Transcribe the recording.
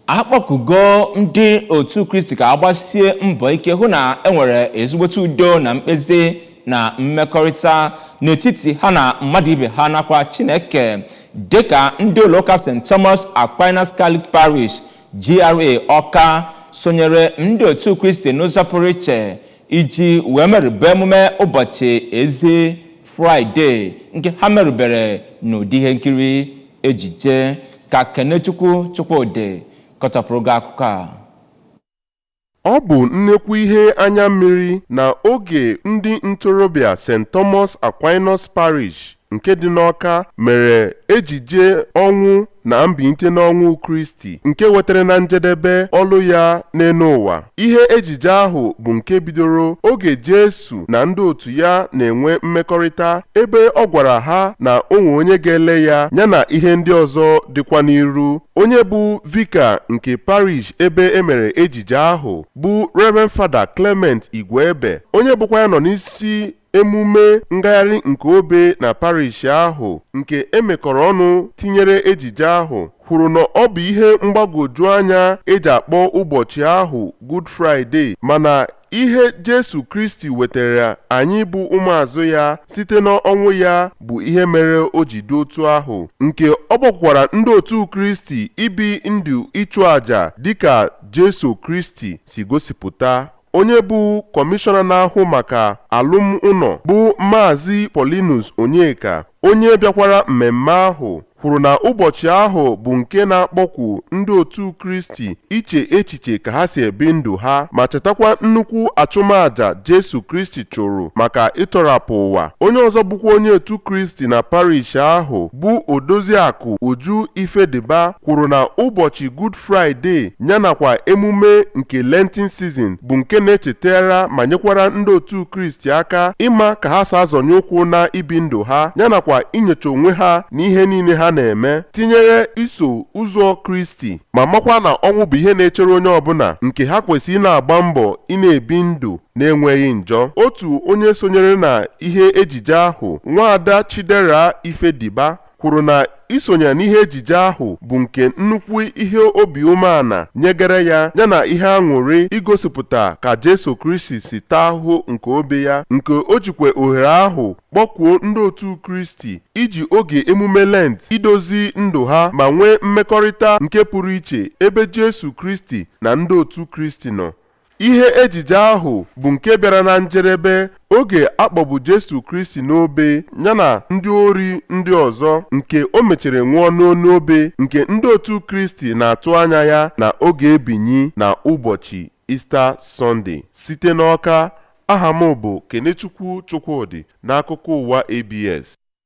Akpọkugo ndị otu Kristi ka agbasie mbọ ike hụ na enwere ezigbote udo na mkpezi na mmekọrịta n'etiti ha na mmadụ ibe ha nakwa Chineke, dịka ndị ụlọụka St. Thomas Aquinas Catholic Parish, GRA Ọka sonyere ndị otu Kristi n'ụzọ pụrụ iche iji wee merube emume ụbọchị ezi Fraịde nke ha merubere n'ụdị ihe nkiri ejije. Ka Kenechukwu Chukwudị kọtọpụrụ gị akụkọ a. Ọ bụ nnekwu ihe anya mmiri na oge ndị ntorobịa St. Thomas Aquinas Parish nke dị n'Ọka mere ejije ọnwụ na mbilite n'ọnwụ Kristi nke wetara na njedebe ọlụ ya n'elu ụwa. Ihe ejije ahụ bụ nke bidoro oge Jesu na ndị otu ya na-enwe mmekọrịta, ebe ọ gwara ha na onwe onye ga-ele ya, yana ihe ndị ọzọ dịkwa n'iru. Onye bụ vicar nke parish ebe e mere ejije ahụ bụ Reverend Father Clement Igwebe, onye bụkwa ya nọ n'isi emume ngagharị nke obe na parish ahụ nke emekọrọ ọnụ tinyere ejije ahụ, kwuru na ọ bụ ihe mgbagwoju anya eji akpọ ụbọchị ahụ Good Friday, mana ihe Jesu Kristi wetara anyị bụ ụmụazụ ya site n'ọnwụ ya bụ ihe mere o ji dị otu ahụ, nke ọ gbakwara ndị otu Kristi ibi ndụ ịchụ àjà dịka Jesu Kristi si gosipụta. Onye bụ kọmishọna na-ahụ maka alụmụlọ bụ Maazị Paulinus Onyeka, onye bịakwara mmemme ahụ, kwuru na ụbọchị ahụ bụ nke na-akpọkwu ndị otu Kristi iche echiche ka ha si ebi ndụ ha, ma chetakwa nnukwu achụmaja Jesu Kristi chụrụ maka ịtọrapụ ụwa. Onye ọzọ bụkwa onye otu Kristi na parish ahụ bụ Odoziakụ Uju Ifediba kwuru na ụbọchị Good Friday ya nakwa emume nke Lenten season bụ nke na-echetara ma nyekwara ndị otu Kristi aka ịma ka ha si azọnye ụkwụ na ibi ndụ ha, ya nakwa inyocha onwe ha n'ihe niile ha na-eme, tinyere iso ụzọ Kristi, ma makwa na ọnwụ bụ ihe na-echere onye ọbụla nke ha kwesịrị ị na-agba mbọ ị na-ebi ndụ na-enweghị njọ. Otu onye sonyere na ihe ejije ahụ, Nwaada Chidera Ifediba, kwuru na isonye n'ihe ejije ahụ bụ nke nnukwu ihe obi umeala nyegara ya, yana ihe aṅụrị igosipụta ka Jesu Kristi si taa ahụhụ nke obe ya, nke o jikwa ohere ahụ kpọkuo ndị otu Kristi iji oge emume Lent idozi ndụ ha ma nwee mmekọrịta nke pụrụ iche ebe Jesu Kristi na ndị otu Kristi nọ. Ihe ejije ahụ bụ nke bịara na njedebe oge akpọgbu Jesu Kristi n'obe yana ndị ori ndị ọzọ, nke o mechere nwụọ n'onu obe, nke ndị otu Kristi na-atụ anya ya na oge ebinyi na ụbọchị Easter Sunday. Site n'Ọka, aha m bụ Kenechukwu Chukwudị n'akụkọ ụwa ABS.